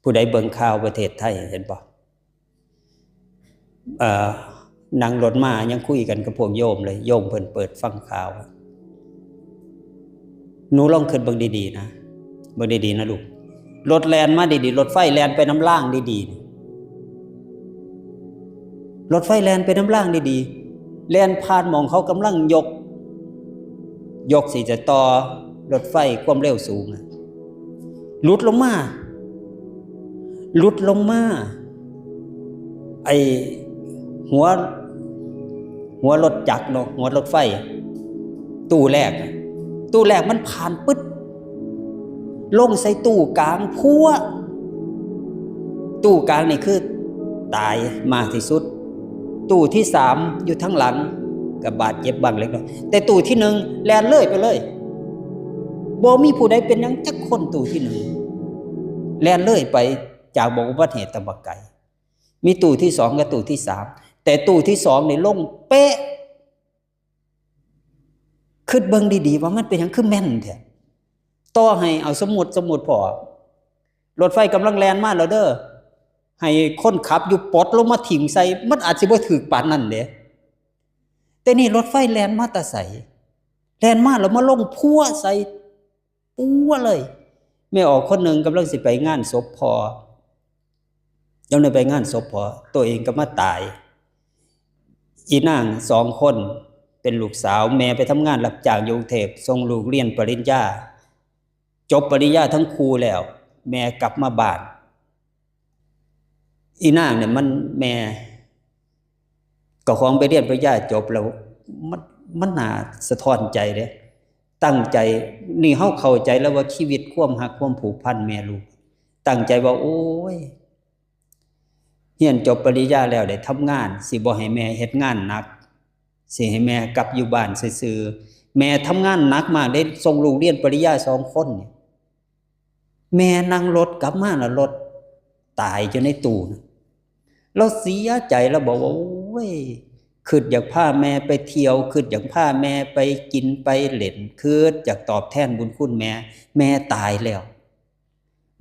ຜູ້ໃດເບິ່ງຂ່າວປະເທດໄທເຫັນບໍ່? ເອີ ນັ່ງລົດມາຍັງຄຸຍກັນກັບພວກໂຍມເລີຍ, ໂຍມເພິ່ນເປີດຟັງຂ່າວ. ໜູລອງຄິດເບິ່ງດີໆນະ, ເບິ່ງດີໆນະລູກ. ລົດແລ່ນມາດີໆ, ລົດໄຟແລ່ນໄປນຳລາງດີໆ, ລົດໄຟແລ່ນໄປນຳລາງດີໆ, ແລ່ນຜ່ານໝ່ອງເຂົາກຳລັງຍົກ, ຍົກຊິຈະຕໍ່ລົດໄຟຄວາມເລັວສູງ, ຫຼຸດລົງມາ, ຫຼຸດລົງມາ ໄອ້ຫົວ ຫົວລົດຈັກເນາະ, ຫົວລົດໄຟ ຕູ້ແລກ, ຕູ້ແລກມັນຜ່ານປຶດ ລົງໃສ່ຕູ້ກາງ ພົວ, ຕູ້ກາງນີ້ຄືຕາຍມາກທີ່ສຸດ, ຕູ້ທີສາມຢູ່ທາງຫຼັງກໍບາດເຈັບບ້າງເລັກນ້ອຍ, ແຕ່ຕູ້ທີໜຶ່ງແລ່ນເລີຍໄປເລີຍ, ບໍ່ມີຜູ້ໃດເປັນຫຍັງຈັກຄົນ. ຕູ້ທີໜຶ່ງແລ່ນເລີຍໄປຈາກບ່ອນອຸບັດເຫດຕັ້ງບັກໄກ, ມີຕູ້ທີສອງກັບຕູ້ທີສາມ, ແຕ່ຕູ້ທີສອງນີ້ລົງເປະ. ຄິດເບິ່ງດີໆວ່າມັນເປັນຫຍັງຄືແມ່ນແທ້. ຕໍ່ໃຫ້ ເອົາ ສົມມຸດ, ສົມມຸດພໍ ລົດໄຟກຳລັງແລ່ນມາແລ້ວເດີ, ໃຫ້ຄົນຂັບຢູ່ປົດລົງມາຖິ້ມໃສ່, ມັນອາດຊິບໍ່ຖືກປານນັ້ນເດ້. ແຕ່ນີ້ລົດໄຟແລ່ນມາແຕ່ໃສ? ແລ່ນມາແລ້ວມາລົງພົວໃສ່ ປົວເລີຍ. ແມ່ອອກຄົນໜຶ່ງກຳລັງຊິໄປງານສົບພໍ່, ຍັງໄດ້ໄປງານສົບພໍ່, ໂຕເອງກໍມາຕາຍ. ອີນາງສອງຄົນເປັນລູກສາວ, ແມ່ໄປທຳງານຮັບຈ້າງຢູ່ກຸງເທບ, ສົ່ງລູກຮຽນປະລິນຍາ, ຈົບປະລິນຍາທັງຄູ່ແລ້ວ, ແມ່ກັບມາບ້ານ. ອີນາງນີ້ມັນ ແມ່ເຈົ້າຂອງໄປຮຽນປະລິນຍາຈົບແລ້ວ, ມັນ ມັນໜ້າສະທ້ອນໃຈເດ້. ຕັ້ງໃຈ, ນີ້ເຮົາເຂົ້າໃຈແລ້ວວ່າຊີວິດຄວາມຮັກຄວາມຜູກພັນແມ່ລູກ, ຕັ້ງໃຈວ່າ ໂອ້ຍ ຮຽນຈົບປະລິນຍາແລ້ວໄດ້ທຳງານ, ຊິບໍ່ໃຫ້ແມ່ເຮັດງານໜັກ, ຊິໃຫ້ແມ່ກັບຢູ່ບ້ານຊື່ໆ. ແມ່ທຳງານໜັກມາກເດ້, ສົ່ງລູກຮຽນປະລິນຍາສອງຄົນນີ້. ແມ່ນັ່ງລົດກັບມາແລ້ວລົດຕາຍຢູ່ໃນຕູ້ນະ. ລາວເສຍໃຈ, ລາວບອກວ່າ ໂອ້ຍ ຄິດຢາກພາແມ່ໄປທ່ຽວ, ຄິດຢາກພາແມ່ໄປກິນໄປຫຼິ້ນ, ຄິດຢາກຕອບແທນບຸນຄຸນແມ່, ແມ່ຕາຍແລ້ວ.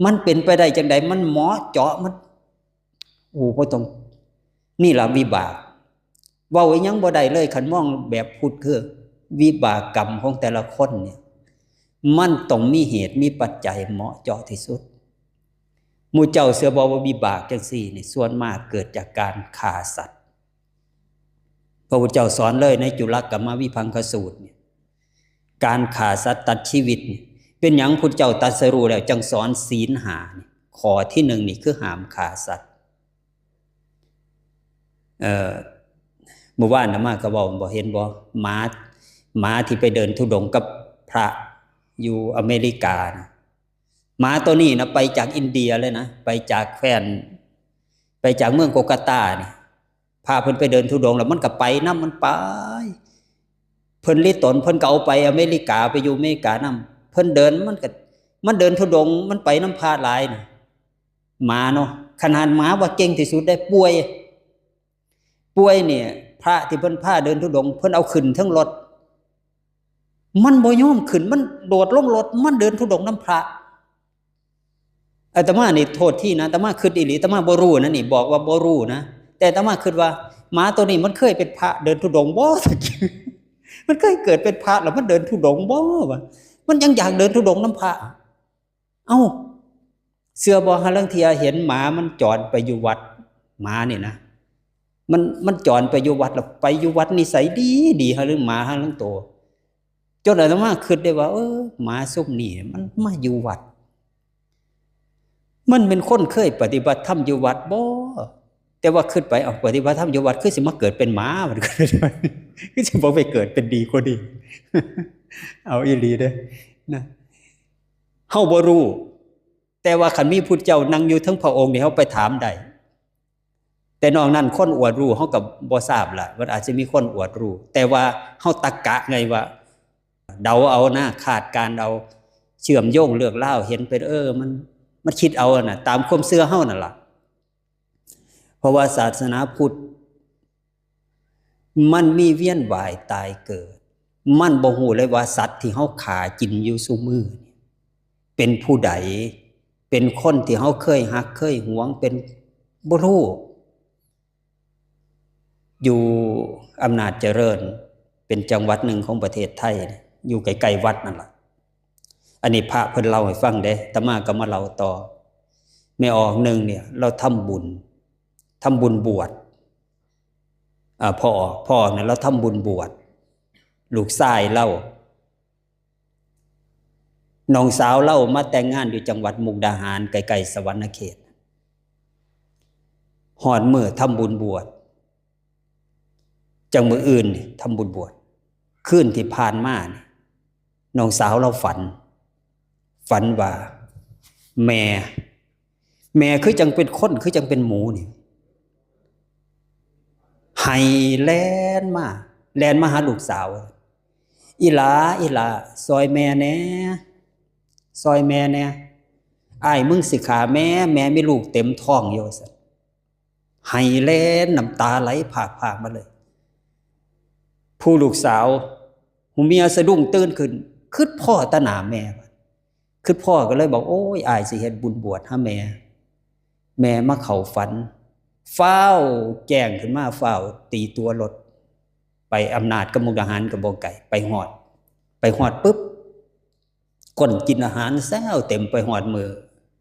ມັນເປັນໄປໄດ້ຈັ່ງໃດ? ມັນເໝາະເຈາະ, ມັນ ໂອ້ ບໍ່ຕ້ອງ, ນີ້ລະວິບາກ. ເວົ້າອີ່ຫຍັງບໍ່ໄດ້ເລີຍ, ຄັນມອງແບບພຸດ ຄືວິບາກກຳຂອງແຕ່ລະຄົນນີ້ ມັນຕ້ອງມີເຫດມີປັດໄຈເໝາະເຈາະທີ່ສຸດ. ໝູ່ເຈົ້າເຊື່ອບໍ່ວ່າວິບາກຈັ່ງຊີ້ນີ້ ສ່ວນມາກເກີດຈາກການຂ້າສັດ? ພະພຸດທະເຈົ້າສອນເລີຍໃນຈຸລະກຳມະວິພັງຄະສູດນີ້ ການຂ້າສັດຕັດຊີວິດນີ້. ເປັນຫຍັງພຸດທະເຈົ້າຕັດສະຮູ້ແລ້ວຈັ່ງສອນສີນຫ້ານີ້? ຂໍ້ທີໜຶ່ງນີ້ຄືຫ້າມຂ້າສັດ. ເອີ ມື້ວານອາດຕະມາກໍເວົ້າ ບໍ່ເຫັນບໍ່? ໝາ ໝາທີ່ໄປເດີນທຸດົງກັບພະຢູ່ອາເມລິການະ. ໝາໂຕນີ້ນະ ໄປຈາກອິນເດຍເລີຍນະ, ໄປຈາກແຄວ້ນ ໄປຈາກເມືອງໂກກາຕານີ້. ພະເພິ່ນໄປເດີນທຸດົງແລ້ວ ມັນກໍໄປນຳ, ມັນໄປ. ເພິ່ນລິຕົນ ເພິ່ນກໍເອົາໄປອາເມລິກາ, ໄປຢູ່ອາເມລິການຳ. ເພິ່ນເດີນ ມັນກໍ ມັນເດີນທຸດົງ, ມັນໄປນຳພະຫຼາຍນະ. ໝາເນາະ, ຂະໜາດໝາວ່າເກັ່ງທີ່ສຸດໄດ້ ປ່ວຍ ປ່ວຍນີ້ ພະທີ່ເພິ່ນພາເດີນທຸດົງ ເພິ່ນເອົາຂຶ້ນເທິງລົດ ມັນບໍ່ຍອມຂຶ້ນ, ມັນໂດດລົງລົດ, ມັນເດີນທຸດົງນຳພະ. ອາດຕະມານີ້ ໂທດທີນະ, ອາດຕະມາຄິດອີ່ຫຼີ, ອາດຕະມາບໍ່ຮູ້ນະນີ້, ບອກວ່າບໍ່ຮູ້ນະ, ແຕ່ອາດຕະມາຄິດວ່າ ໝາໂຕນີ້ມັນເຄີຍເປັນພະເດີນທຸດົງບໍ່? ມັນເຄີຍເກີດເປັນພະແລ້ວມັນເດີນທຸດົງບໍ່ວະ? ມັນຍັງຢາກເດີນທຸດົງນຳພະ. ເອົ້າ ເຊື່ອບໍ່, ຫາລາງເທື່ອເຫັນໝາມັນຈອນໄປຢູ່ວັດ, ໝານີ້ນະ ມັນ ມັນຈອນໄປຢູ່ວັດ ແລ້ວໄປຢູ່ວັດນິໄສດີດີ ຫາລາງ ໝາຫາລາງໂຕ, ຈົນອາດຕະມາຄິດໄດ້ວ່າ ເອີ ໝາຊຸມນີ້ມັນມາຢູ່ວັດ ມັນແມ່ນຄົນເຄີຍປະຕິບັດທຳຢູ່ວັດບໍ່? ແຕ່ວ່າຄິດໄປ ເອົ້າ ປະຕິບັດທຳຢູ່ວັດ ຄືຊິມາເກີດເປັນໝາ, ຄືຊິບໍ່ໄປເກີດເປັນດີກວ່ານີ້. ເອົາອີ່ຫຼີເດ້ນະ, ເຮົາບໍ່ຮູ້. ແຕ່ວ່າຄັນມີພຸດທະເຈົ້ານັ່ງຢູ່ເທິງພະອົງນີ້ ເຮົາໄປຖາມໄດ້, ແຕ່ນອກນັ້ນຄົນອວດຮູ້ເຮົາກໍບໍ່ຊາບລະ, ມັນອາດຈະມີຄົນອວດຮູ້, ແຕ່ວ່າເຮົາຕັກກະໄງວ່າ ເດົາເອົານະ, ຄາດການເອົາ, ເຊື່ອມໂຍງເລື່ອງລາວ, ເຫັນໄປ ເອີ ມັນ ມັນຄິດເອົານະ, ຕາມຄວາມເຊື່ອເຮົານັ້ນລະ. ເພາະວ່າສາສະໜາພຸດ ມັນມີວຽນວ່າຍຕາຍເກີດ, ມັນບໍ່ຮູ້ເລີຍວ່າສັດທີ່ເຮົາຂ້າກິນຢູ່ຊຸມື້ນີ້ ເປັນຜູ້ໃດ, ເປັ ປັນຄົນທີ່ເຮົາເຄີຍຮັກເຄີຍຫວງ ເປັນ ບໍ່ຮູ້ ຢູ່ອຳນາດຈະເລີນ ເປັນຈັງຫວັດໜຶ່ງຂອງປະເທດໄທ ຢູ່ໃກ້ໆວັດນັ້ນລະ. ອັນນີ້ພະເພິ່ນເລົ່າໃຫ້ຟັງເດ້ ອາດຕະມາກໍມາເລົ່າຕໍ່. ແມ່ອອກໜຶ່ງນີ້ ລາວທຳບຸນ ທຳບຸນບວດ ອາ ພໍ່ອອກ ພໍ່ອອກນັ້ນລາວທຳບຸນບວດ ລູກຊາຍລາວ ນ້ອງສາວລາວມາແຕ່ງງານຢູ່ຈັງຫວັດມຸກດາຫານ ໃກ້ໆສະຫວັນນະເຂດ. ຮອດມື້ທຳບຸນບວດ ຈັ່ງມື້ອື່ນນີ້ທຳບຸນບວດ ຄືນທີ່ຜ່ານມານີ້ ນ້ອງສາວລາວຝັນ ຝັນວ່າແມ່ ແມ່ຄືຈັ່ງເປັນຄົນ ຄືຈັ່ງເປັນໝູນີ້ ໄຫ້ແລ່ນມາ ແລ່ນມາຫາລູກສາວ ອີ່ຫຼາ ອີ່ຫຼາ ຊ່ອຍແມ່ແດ່ ຊ່ອຍແມ່ແດ່ ອ້າຍມຶງຊິຂ້າແມ່ ແມ່ມີລູກເຕັມທ້ອງຢູ່ ວ່າຊັ້ນ. ໄຫ້ແລ່ນ ນ້ຳຕາໄຫຼພາກໆມາເລີຍ. ຜູ້ລູກສາວ ຜູ້ເມຍສະດຸ້ງຕື່ນຂຶ້ນ ຄິດພໍ້ຕາໜ້າແມ່ ຄິດພໍ້ກໍເລີຍບອກ ໂອ້ຍ ອ້າຍຊິເຮັດບຸນບວດຫາແມ່ ແມ່ມາເຂົ້າຝັນ ຟ້າວແຈ້ງຂຶ້ນມາ ຟ້າວຕີຕົວລົດໄປ ອຳນາດກັບມຸກດາຫານກໍບໍ່ໄກ ໄປຮອດ ໄປຮອດປຶບ ຄົນກິນອາຫານແຊວເຕັມ ໄປຮອດມື້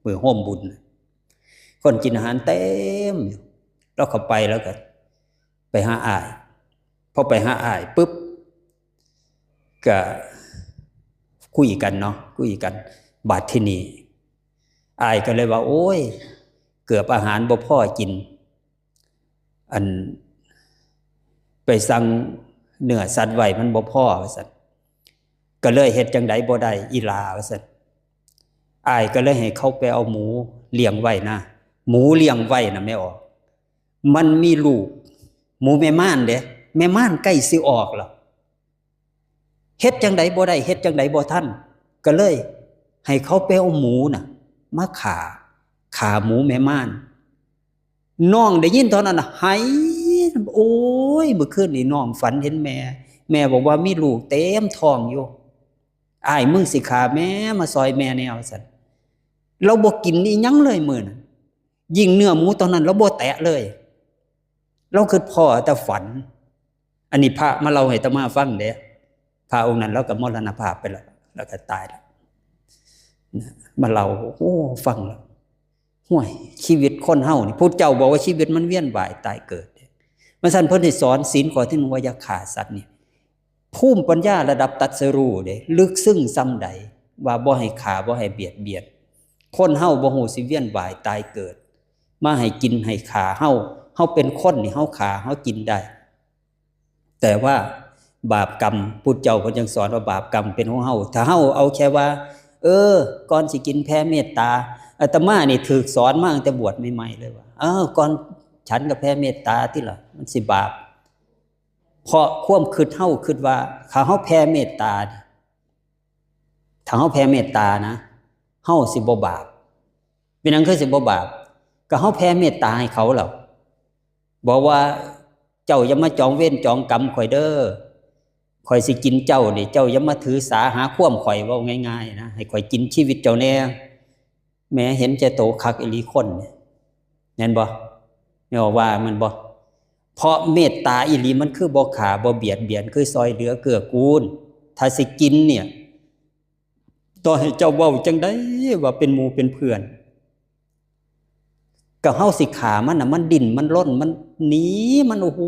ມື້ໂຮມບຸນ ຄົນກິນອາຫານເຕັມຢູ່. ລາວເຂົ້າໄປ ລາວກໍໄປຫາອ້າຍ ພໍໄປຫາອ້າຍປຶບ ກະຄຸຍກັນເນາະ ຄຸຍກັນ. ບາດທີນີ້ອ້າຍກໍເລີຍວ່າ ໂອ້ຍ ເກືອບອາຫານບໍ່ພໍກິນ ອັນ ໄປສັ່ງເນື້ອສັດໄວ້ມັນບໍ່ພໍ ວ່າຊັ້ນ. ກໍເລີຍເຮັດຈັ່ງໃດບໍ່ໄດ້ ອີ່ຫຼາ ວ່າຊັ້ນ. ອ້າຍກໍເລີຍໃຫ້ເຂົາໄປເອົາໝູລ້ຽງໄວ້ນະ ໝູລ້ຽງໄວ້ນະ ແມ່ອອກ ມັນມີລູກ ໝູແມ່ມ່ານເດ້ ແມ່ມ່ານໃກ້ຊິອອກແລ້ວ. ເຮັດຈັ່ງໃດບໍ່ໄດ້ ເຮັດຈັ່ງໃດບໍ່ທັນ ກໍເລີຍໃຫ້ເຂົາໄປເອົາໝູນະມາຂ້າ ຂ້າໝູແມ່ມ່ານ. ນ້ອງໄດ້ຍິນເທົ່ານັ້ນນະ ໄຫ້ ໂອ້ຍ ມື້ຄືນນີ້ນ້ອງຝັນເຫັນແມ່ ແມ່ບອກວ່າມີລູກເຕັມທ້ອງຢູ່ ອ້າຍ ມຶງຊິຂ້າແມ່ ມາຊ່ອຍແມ່ແດ່ ວ່າຊັ້ນ. ລາວບໍ່ກິນອີ່ຫຍັງເລີຍມື້ນັ້ນ ຍິ່ງເນື້ອໝູຕອນນັ້ນລາວບໍ່ແຕະເລີຍ ລາວຄິດພໍ້ແຕ່ຝັນ. ອັນນີ້ພະມາເລົ່າໃຫ້ອາດຕະມາຟັງເດ້ ພະອົງນັ້ນລາວກໍມໍລະນະພາບໄປແລ້ວ ລາວກໍຕາຍແລ້ວ ມາເລົ່າ ໂອ້ ຟັງແລ້ວ ຫ້ວຍ ຊີວິດຄົນເຮົານີ້ ພຸດທະເຈົ້າບອກວ່າຊີວິດມັນວຽນວ່າຍຕາຍເກີດ ວ່າຊັ້ນ. ເພິ່ນໄດ້ສອນສິນຂໍ້ທີໜຶ່ງວ່າຢ່າຂ້າສັດນີ້ ພູມປັນຍາລະດັບຕັດສະຮູ້ເດ້ ລຶກຊຶ້ງສ່ຳໃດ ວ່າບໍ່ໃຫ້ຂ້າ ບໍ່ໃຫ້ບຽດບຽນ. ຄົນເຮົາບໍ່ຮູ້ຊິວຽນວ່າຍຕາຍເກີດ ມາໃຫ້ກິນໃຫ້ຂ້າເຮົາ ເຮົາເປັນຄົນນີ້ ເຮົາຂ້າເຮົາກິນໄດ້ ແຕ່ວ່າບາບກຳ ພຸດທະເຈົ້າເພິ່ນຍັງສອນວ່າບາບກຳເປັນຂອງເຮົາ. ຖ້າເຮົາເອົາແຄ່ວ່າ ເອີ ກ່ອນຊິກິນແຜ່ເມດຕາ ອາດຕະມານີ້ຖືກສອນມາຕັ້ງແຕ່ບວດໃໝ່ໆເລີຍວ່າ ເອີ ກ່ອນ ສັນກໍແຜ່ເມດຕາຕິລະ ມັນຊິບາບ. ເພາະຄວາມຄິດເຮົາຄິດວ່າ ຖ້າເຮົາແຜ່ເມດຕາ ຖ້າເຮົາແຜ່ເມດຕານະ ເຮົາຊິບໍ່ບາບ. ເປັນຫຍັງຄືຊິບໍ່ບາບ? ກໍເຮົາແຜ່ເມດຕາໃຫ້ເຂົາແລ້ວ ບອກວ່າ ເຈົ້າຢ່າມາຈອງເວນຈອງກຳຂ້ອຍເດີ ຂ້ອຍຊິກິນເຈົ້ານີ້ ເຈົ້າຢ່າມາຖືສາຫາຄວາມຂ້ອຍ ເວົ້າງ່າຍໆນະ ໃຫ້ຂ້ອຍກິນຊີວິດເຈົ້າແດ່. ແໝ ເຫັນແກ່ໂຕຄັກອີ່ຫຼີຄົນນີ້ ແມ່ນບໍ່? ແມ່ອອກວ່າແມ່ນບໍ່? ເພາະເມດຕາອີ່ຫຼີມັນຄືບໍ່ຂ້າບໍ່ບຽດບຽນ ຄືຊ່ອຍເຫຼືອເກື້ອກູນ. ຖ້າຊິກິນນີ້ ຕໍ່ໃຫ້ເຈົ້າເວົ້າຈັ່ງໃດວ່າເປັນໝູ່ເປັນເພື່ອນ ກໍເຮົາຊິຂ້າມັນນະ ມັນດີ້ນ ມັນລົນ ມັນໜີ ມັນ ໂອ້ໂຫ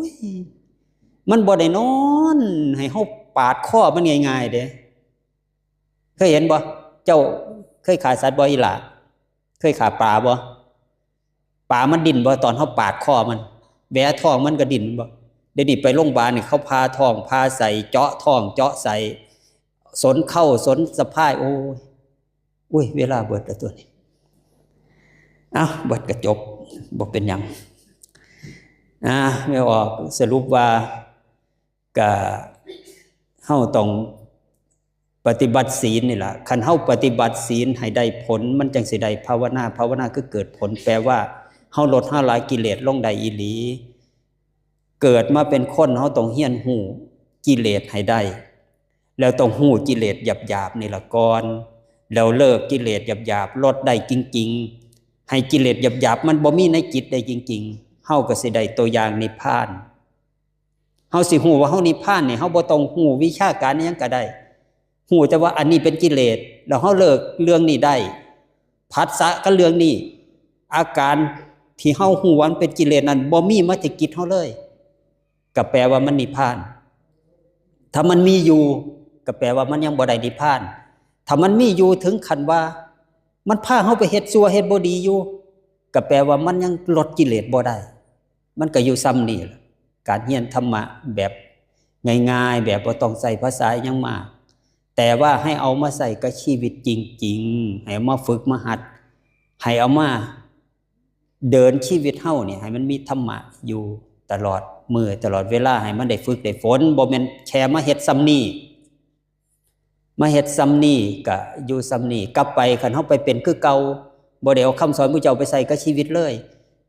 ຍ ມັນບໍ່ໄດ້ນອນໃຫ້ເຮົາປາດຄໍມັນງ່າຍໆເດ້. ເຄີຍເຫັນບໍ່? ເຈົ້າເຄີຍຂ້າສັດບໍ່ອີ່ຫຼ້າ? ເຄີຍຂ້າປາບໍ່? ປາມັນດີ້ນບໍ່ ຕອນເຮົາປາດຄໍມັນ ແຫວະທ້ອງມັນກໍດີ້ນບໍ່? ດຽວນີ້ໄປໂຮງບານນີ້ ເຂົາຜ່າທ້ອງ ຜ່າໄສ້ ເຈາະທ້ອງ ເຈາະໄສ້ ສົນເຄົ້າ ສົນສະພາຍ ໂອ້ຍ ອຸ້ຍ ເວລາເບິດແລ້ວຕົວນີ້ ເອົ້າ ເບິດກໍຈົບ ບໍ່ເປັນຫຍັງ. ອາ ແມ່ອອກ ສະຫຼຸບວ່າ ກະເຮົາຕ້ອງປະຕິບັດສິນນີ້ລະ ຄັນເຮົາປະຕິບັດສິນໃຫ້ໄດ້ຜົນ ມັນຈັ່ງຊິໄດ້ພາວະນາ ພາວະນາຄືເກີດຜົນ ແປວ່າເຮົາລົດເຮົາລາກິເລດລົງໄດ້ອີ່ຫຼີ. ເກີດມາເປັນຄົນ ເຮົາຕ້ອງຮຽນຮູ້ກິເລດໃຫ້ໄດ້ ແລ້ວຕ້ອງຮູ້ກິເລດຫຍາບໆນີ້ລະກ່ອນ ແລ້ວເລີກກິເລດຫຍາບໆ ລົດໄດ້ຈິງໆ ໃຫ້ກິເລດຫຍາບໆ ມັນບໍ່ມີໃນຈິດໄດ້ຈິງໆ ເຮົາກໍຊິໄດ້ຕົວຢ່າງນິບພານ. ເຮົາຊິຮູ້ວ່າເຮົານິບພານນີ້ ເຮົາບໍ່ຕ້ອງຮູ້ວິຊາການອີ່ຫຍັງກໍໄດ້ ຮູ້ແຕ່ວ່າອັນນີ້ເປັນກິເລດ ແລ້ວເຮົາເລີກເລື່ອງນີ້ໄດ້ ຜັດສະກັບເລື່ອງນີ້ ອາການທີ່ເຮົາຮູ້ວ່າມັນເປັນກິເລດນັ້ນ ບໍ່ມີມາທີ່ຈິດເຮົາເລີຍ ກໍແປວ່າມັນນິບພານ. ຖ້າມັນມີຢູ່ ກໍແປວ່າມັນຍັງບໍ່ໄດ້ນິບພານ. ຖ້າມັນມີຢູ່ເຖິງຂັ້ນວ່າ ມັນພາເຮົາໄປເຮັດຊົ່ວເຮັດບໍ່ດີຢູ່ ກໍແປວ່າມັນຍັງລົດກິເລດບໍ່ໄດ້. ມັນກໍຢູ່ສ່ຳນີ້ລະ ການຮຽນທຳມະແບບງ່າຍໆ ແບບບໍ່ຕ້ອງໃຊ້ພາສາຫຍັງມາກ ແຕ່ວ່າໃຫ້ເອົາມາໃຊ້ກັບຊີວິດຈິງໆ ໃຫ້ເອົາມາຝຶກມາຫັດ ໃຫ້ເອົາມາເດີນຊີວິດເຮົານີ້ ໃຫ້ມັນມີທຳມະຢູ່ຕະຫຼອດມື້ຕະຫຼອດເວລາ ໃຫ້ມັນໄດ້ຝຶກໄດ້ຝົນ ບໍ່ແມ່ນແຄ່ມາເຮັດສ່ຳນີ້ ມາເຮັດສ່ຳນີ້ກະຢູ່ສ່ຳນີ້ ກັບໄປຄັນເຮົາໄປເປັນຄືເກົ່າ ບໍ່ໄດ້ເອົາຄຳສອນພະເຈົ້າໄປໃຊ້ກັບຊີວິດເລີຍ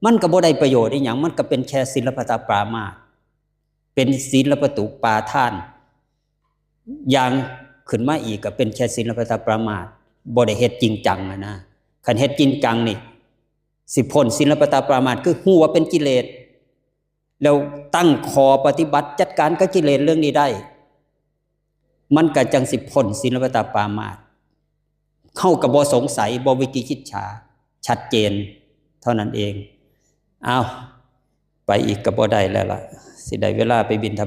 ມັນກໍບໍ່ໄດ້ປະໂຫຍດອີ່ຫຍັງ ມັນກໍເປັນແຄ່ສິນລະປະຕະປາມາດ ເປັນສິນລະປະຕຸປາທານ ຢ່າງຂຶ້ນມາອີກກໍເປັນແຄ່ສິນລະປະຕະປາມາດ ບໍ່ໄດ້ເຮັດຈິງຈັງຫັ້ນນະ. ຄັນເຮັດຈິງຈັງນີ້ ຊິພົ້ນສິນລະປະຕະປາມາດ ຄືຮູ້ວ່າເປັນກິເລດ ແລ້ວຕັ້ງຂໍ້ປະຕິບັດຈັດການກັບກິເລດເລື່ອງນີ້ໄດ້ ມັນກໍຈັ່ງຊິພົ້ນສິນລະປະຕະປາມາດ ເຮົາກໍບໍ່ສົງໄສ ບໍ່ວິກິດກິດສາ ຊັດເຈນເທົ່ານັ້ນເອງ. ອ້າວ ໄປອີກກໍບໍ່ໄດ້ແລ້ວລະ ຊິໄດ້ເວລາໄປບິນທະ